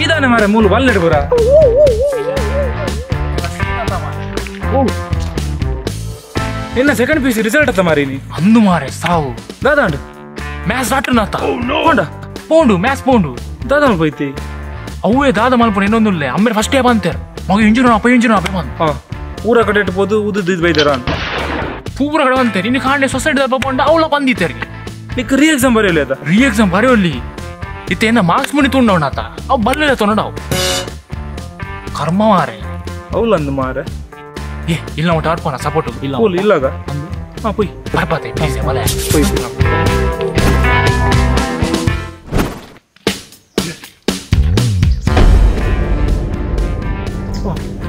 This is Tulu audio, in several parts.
ಇದಾನೆ ಮಾರೆ ಮೂಲು ಬಲ್ಲೆಡ್ ಪೂರ ನಿನ್ನ second P U C result ಅತ್ತ ಮಾರೀನಿ ಅಂದು ಮಾರೆ ಸಾವು ದಾದಾಂಡು ಮ್ಯಾಥ್ಸ್ ರಾಟುನಾತ ಪೋಂಡ ಪೋಂಡು ಮ್ಯಾಥ್ಸ್ ಪೋಂಡು ದಾದ ಪೋಯ್ತಿ ಅವೇ ದಾದ ಮಲ್ಪುನ ಇನ್ನೊಂದುಲ್ಲೆ ಅಮ್ಮೇಲೆ ಫಸ್ಟ್ ಬಂತೇರು ಮಗ ಇಂಜಿನಿಯರ್ ಅಪ್ಪ ಇಂಜಿನಿಯರ್ ಅಪ್ಪ ಬಂದು ಹಾಂ ಊರ ಕಡೆ ಇಟ್ಟು ಪೋದು ಉದ್ದು ಇದು ಬೈದಾರ ಅಂತ ಪೂರ ಕಡೆ ಬಂತೇರಿ ಇನ್ನು ಕಾಂಡೆ ಸೊಸೈಟಿ ದಲ್ಪ ಪೋಂಡ ಅವಳ ಬಂದಿತ್ತೇರಿಗೆ ನಿಕ್ ರೀ ಎಕ್ಸಾಮ್ ಬರೆಯಲಿ ಅದ ರೀ ಎಕ್ಸಾಮ್ ಬರೆಯಲಿ ಇತ್ತೇನ ಮಾರ್ಕ್ಸ್ ಮುನಿ ತುಂಡವನಾತ ಅವು ಬರಲಿಲ್ಲ ತೊಂಡವು ಕರ್ಮ ಮಾರೆ ಅವಲಂದು ಮಾರೆ ಏ ಇಲ್ಲ ಒಟ್ಟು ಆಡ್ಪೋಣ ಸಪೋರ್ಟ್ ಇಲ್ಲ ಪೋಲ್ ಇಲ್ಲದ ಹಾಂ ಪೊಯ್ ಬರ್ಪಾತೆ ಪ್ಲೀಸ್ ಮಲೆ ಪೊಯ್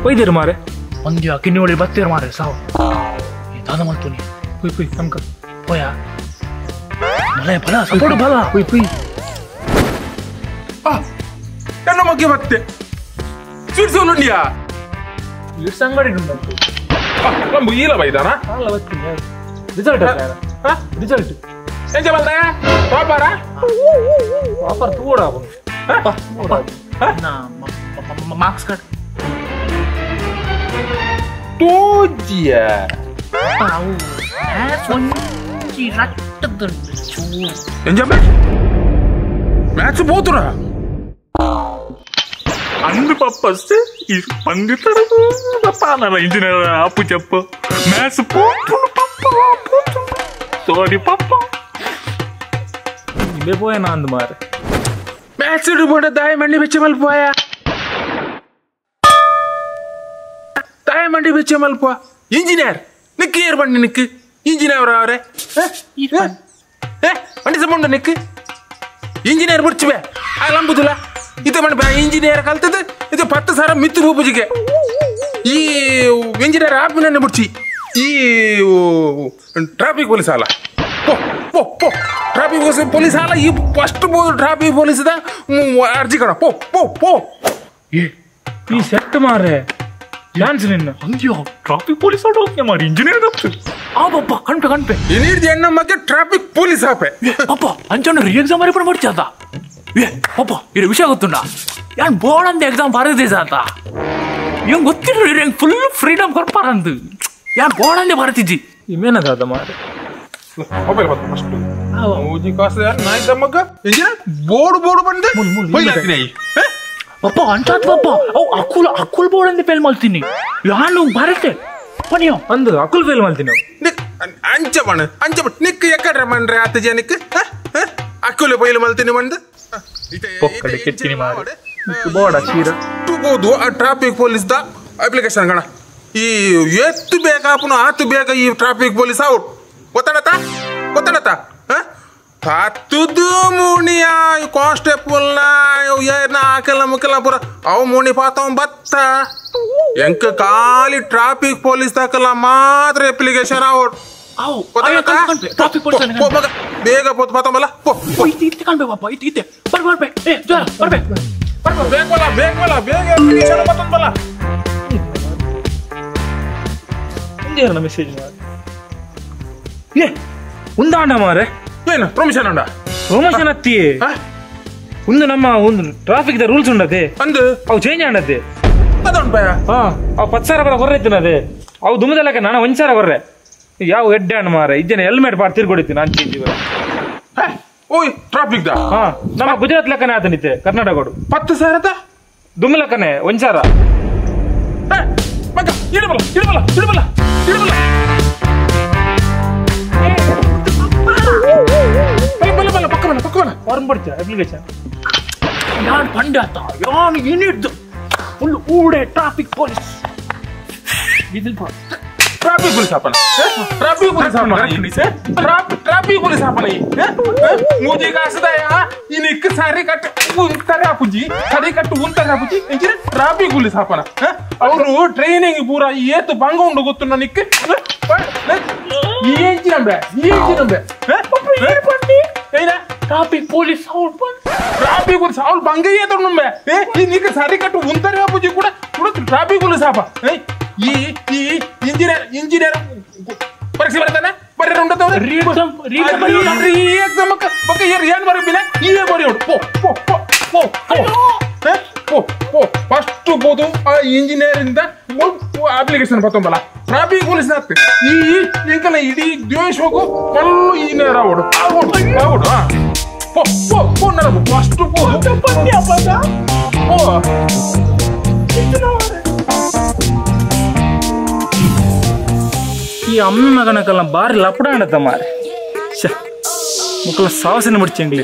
ಪೊಯ್ದಿರು ಮಾರೆ ಒಂದ್ಯಾ ಕಿನ್ನಿ ಒಳ್ಳಿ ಬತ್ತೀರು ಮಾರೆ ಸಾವು ದಾದ ಮಲ್ತುನಿ ಪೊಯ್ ಪೊಯ್ ನಮ್ಕ ಪೋಯ ಮಲೆ ಬಲ ಸಪೋರ್ಟ್ ಬಲ ಪೊಯ್ ಪೊಯ್ ಎನ್ನ ಮಗ್ಗೆ ಬತ್ತೆ ಸ್ವೀಟ್ಸ್ ಉಂಡಿಯಾ ಸ್ವೀಟ್ಸ್ ಅಂಗಡಿ ಉಂಟು ನಂಬು ಈಲ ಬೈದಾನ ಅಲ್ಲ ಬತ್ತೀನಿ ರಿಸಲ್ಟ್ ರಿಸಲ್ಟ್ ಎಂಚ ಬಲ್ದಾಯ ಟಾಪರ ಟಾಪರ್ ತೂಡ ಮಾರ್ಕ್ಸ್ ಕಾರ್ಡ್ ತೋಜಿಯ ಎಂಜ ಮ್ಯಾಚ್ ಪೋತುರ ಅಂದು ಪಪ್ಪಸ್ತೆ ಈ పండితుడు ಪಪ್ಪ ನನ್ನ ಇಂಜಿನಿಯರ್ ಅಪ್ಪು చెప్పు ಮ್ಯಾಥ್ಸ್ పోతుండు పప్ప పోతుండు సారీ ಪಪ್ಪ ಇಬೆ ಪೋಯನ ಅಂದು ಮಾರೆ ಮ್ಯಾಥ್ಸ್ ಇಡುಬೋಡ ದಾಯ ಮಂಡಿ ಬೆಚ್ಚ ಮಲ್ಪೋಯ ತಾಯ ಮಂಡಿ ಬೆಚ್ಚ ಮಲ್ಪ ಇಂಜಿನಿಯರ್ ನಿಕ್ಕು ಏರ್ ಬಂಡಿ ನಿಕ್ಕು ಇಂಜಿನಿಯರ್ ಅವರೇ ಮಂಡಿ ಸಂಬಂಧ ನಿಕ್ಕು ಇಂಜಿನಿಯರ್ ಬಿಡ್ಚಿಬೆ ಆ ಲಂಬುದಿಲ್ಲ ಇದು ಮಂಡಿ ಇಂಜಿನಿಯರ್ ಕಲ್ತದ್ದು ಇದು 10,000 ಮಿತ್ತು ರೂಪುಜಿಗೆ ಈ ಇಂಜಿನಿಯರ್ ಆಪ್ಮಿನ ಬಿಡ್ಚಿ ಈ ಟ್ರಾಫಿಕ್ ಪೊಲೀಸ್ ಅಲ್ಲ ಪೋ ಪೋ ಪೋ ಟ್ರಾಫಿಕ್ ಪೊಲೀಸ್ ಅಲ್ಲ ಈ first traffic police ಅರ್ಜಿ ಕಣ ಪೋ ಪೋ ಪೋ ಈ ಸೆಟ್ ಮಾರೆ ಡ್ಯಾನ್ಸ್ ನಿನ್ನ ಅಯ್ಯೋ ಟ್ರಾಫಿಕ್ ಪೊಲೀಸ್ ಆಟ ಹೋಗ್ನೆ ಮಾರಿ ಇಂಜಿನಿಯರ್ ಆಪ್ತು ಆ ಪಪ್ಪ ಕಣ್ಪೆ ಕಣ್ಪೆ ಇನ್ನಿಡ್ದು ಹೆಣ್ಣು ಮಗ್ಗೆ ಟ್ರಾಫಿಕ್ ಪೊಲೀಸ್ ಆಪೆ ಪಪ್ಪ ಅಂಚಣ್ಣ ರೀ ಎಕ್ಸಾಮ್ ಬರೀ ಪಡ ಅದ ಏ ಪಪ್ಪ ಇದು ವಿಷಯ ಗೊತ್ತುಂಡ ಯಾನ್ ಬೋರ್ಡ್ ಅಂತ ಎಕ್ಸಾಮ್ ಬರೆದಿದ್ದ ಅಂತ ಇವಂಗೆ ಗೊತ್ತಿಲ್ಲ ಹೆಂಗೆ ಫುಲ್ ಫ್ರೀಡಮ್ ಕೊಡ್ಪಾರಂದು ಯಾನ್ ಬೋರ್ಡ್ ಅಂದೆ ಬರೆತಿದ್ದಿ ಇಮೇನದ ಅದ ಮಾರೆ ಮೊಬೈಲ್ ಬಂತು ಫಸ್ಟ್ ಮೂಜಿ ಕಾಸು ಯಾರು ನಾಯ್ದ ಮಗ engineer board board ಬಂದೆ ಬೈಲಾತೀನಿ ಪಪ್ಪ ಅಂಚಾತ್ ಪಪ್ಪ ಅವು ಅಕುಲ್ ಅಕುಲ್ ಬೋರ್ಡ್ ಅಂದೆ ಫೇಲ್ ಮಾಡ್ತೀನಿ ಯಾನು ಬರತ್ತೆ ಪನಿಯೋ ಅಂದು ಅಕುಲ್ ಫೇಲ್ ಮಾಡ್ತೀನಿ ಅಂಚ ಬಣ್ಣ ಅಂಚ ನಿಕ್ ಎಕ್ಕಡ್ರ ಮನ್ರೆ ಆತ ಜನಕ್ಕೆ ಅಕ್ಕುಲೆ ಬೈಲು ಮಲ್ತೀನಿ ಬಂದು ಪೊಕ್ಕಡೆ ಕೆತ್ತಿನಿ ಮಾರೆ ಬೋರ್ಡ್ ಚೀರ ಬೋದು ಆ traffic police the application ಗಣ ಈ ಎತ್ತು ಬೇಕಾಪನು ಆತು ಬೇಗ ಈ traffic police out ಗೊತ್ತಾಡತ್ತ ಗೊತ್ತಾಡತ್ತ ಹತ್ತುದು ಮುಣಿಯ ಕಾನ್ಸ್ಟೇಬಲ್ನ ಏನ ಹಾಕೆಲ್ಲ ಮುಕ್ಕೆಲ್ಲ ಪೂರ ಅವು ಮುಣಿ ಪಾತವ್ ಬತ್ತ ಎಂಕ ಖಾಲಿ ಟ್ರಾಫಿಕ್ ಪೊಲೀಸ್ ದಾಕಲ್ಲ ಮಾತ್ರ ಅಪ್ಲಿಕೇಶನ್ ಔಟ್ ಬೇಗ ಪೋತ್ ಪಾತಂಬಲ್ಲ ಬೇಗ ಬತ್ತಂಬಲ್ಲ ಮೆಸೇಜ್ ಏ ಉಂದಾಂಡ ಮಾರೆ ಏನು ಪ್ರೊಮೋಷನ್ ಉಂಡ ಪ್ರೊಮೋಷನ್ ಅತ್ತಿ ಒಂದು ನಮ್ಮ ಒಂದು traffic the rules ಉಂಡದೆ ಅಂದು ಅವು ಚೇಂಜ್ ಆಂಡದೆ ಅದೊಂಡು ಹಾ ಅವು 10,000 ಬರ ಹೊರ್ರೈತಿನದೆ ಅವು ದುಮ್ಮದಲ್ಲಕ ನಾನು 1,000 ಹೊರ್ರೆ ಯಾವ ಎಡ್ಡೆ ಅಣ್ಣ ಮಾರೆ ಇಜ್ಜನ ಹೆಲ್ಮೆಟ್ ಪಾಡ್ ತಿರ್ಗೊಡಿತೀನಿ ನಾನು ಚೇಂಜ್ ಓಯ್ ಟ್ರಾಫಿಕ್ the ಹಾ ನಮ್ಮ ಗುಜರಾತ್ ಲೆಕ್ಕನೆ ಆತನಿತ್ತೆ ಕರ್ನಾಟಕ 10,000 ದುಮ್ಮಲಕ್ಕನೆ 1,000 ಮಗ ಇಡಬಲ್ಲ ಇಡಬಲ್ಲ ಇಡಬಲ್ಲ ಇಡಬಲ್ಲ ಬಲ್ಲ ಬಲ್ಲ ಪಕ್ಕ ಬಲ್ಲ ಪಕ್ಕ ಬಲ್ಲ ಫಾರ್ಮ್ ಬರ್ತೀಯ ಅಪ್ಲಿಕೇಶನ್ ಯಾನ್ ಪಂಡಾತ ಯಾನ್ ಯೂನಿಟ್ ಫುಲ್ ಊಡೆ ಟ್ರಾಫಿಕ್ ಪೊಲೀಸ್ ಇದಲ್ ಟ್ರಾಫಿಕ್ ಪೊಲೀಸ್ ಆಪನ ಟ್ರಾಫಿಕ್ ಪೊಲೀಸ್ ಆಪನ ಟ್ರಾಫಿಕ್ ಪೊಲೀಸ್ ಆಪನ ಮೂಜಿ ಕಾಸದಾಯ ಇನಿಕ್ ಸಾರಿ ಕಟ್ ಉಂತಾರೆ ಆಪುಜಿ ಸಾರಿ ಕಟ್ ಉಂತಾರೆ ಆಪುಜಿ ಇಂಜಿನ ಟ್ರಾಫಿಕ್ ಪೊಲೀಸ್ ಆಪನ ಅವರು ಟ್ರೈನಿಂಗ್ ಪೂರ ಏತು ಬಂಗ ಉಂಡು ಗೊತ್ತು ನನಕ್ಕೆ ಏಂಜಿನಂಬೆ ಏಂಜಿನಂಬೆ traffic police out bandh traffic police ಅವ್ರು ಬಂಗ ಏತೊಂಬೆ ಈ ನಿಕ್ ಸಾರಿ ಕಟ್ಟು ಉಂತಾರೆ ಆಪುಜಿ ಕೂಡ ಟ್ರಾಫಿಕ್ ಪೊಲೀಸ್ ಆಪ ಈ ಈ ಇಂಜಿನಿಯರ್ ಇಂಜಿನಿಯರ್ ಪರೀಕ್ಷೆ ಬರ್ತಾನೆ ಬರ್ರಿ ಉಂಟದವ್ರೆ ರೀ ಎಕ್ಸಾಮ್ ರೀ ಎಕ್ಸಾಮ್ ಬಕ್ಕ ಏನ್ ಬರೀ ಬಿಲ್ಲ ಈ ಬರೀ ಪೋ ಪೋ ಪೋ ಪೋ ಪೋ ಪೋ ಪೋ ಫಸ್ಟ್ ಪೋದು ಆ engineering application ಪತ್ತೊಂಬಲ್ಲ traffic police Nath ಈ ಎಂಕಲ ಇಡೀ ದೇಶಕ್ಕೂ ಮಲ್ಲು ಇಂಜಿನಿಯರ್ ಆವಡು ಆವಡು ಆವಡು ಪೋ ಪೋ ಪೋ ನರಬು ಫಸ್ಟ್ ಪೋದು ಪೋ ಈ ಅಮ್ಮೆ ಮಗನಕಲ್ಲ ಬಾರಿ ಲಪಡ ಅಂಡತ್ತ ಮಾರೆ. ಶ್ಯೆ, ಮುಕ್ಕಲ ಸಾವಸನೆ ಮುಡ್ಚಂಗ್ಲಿ.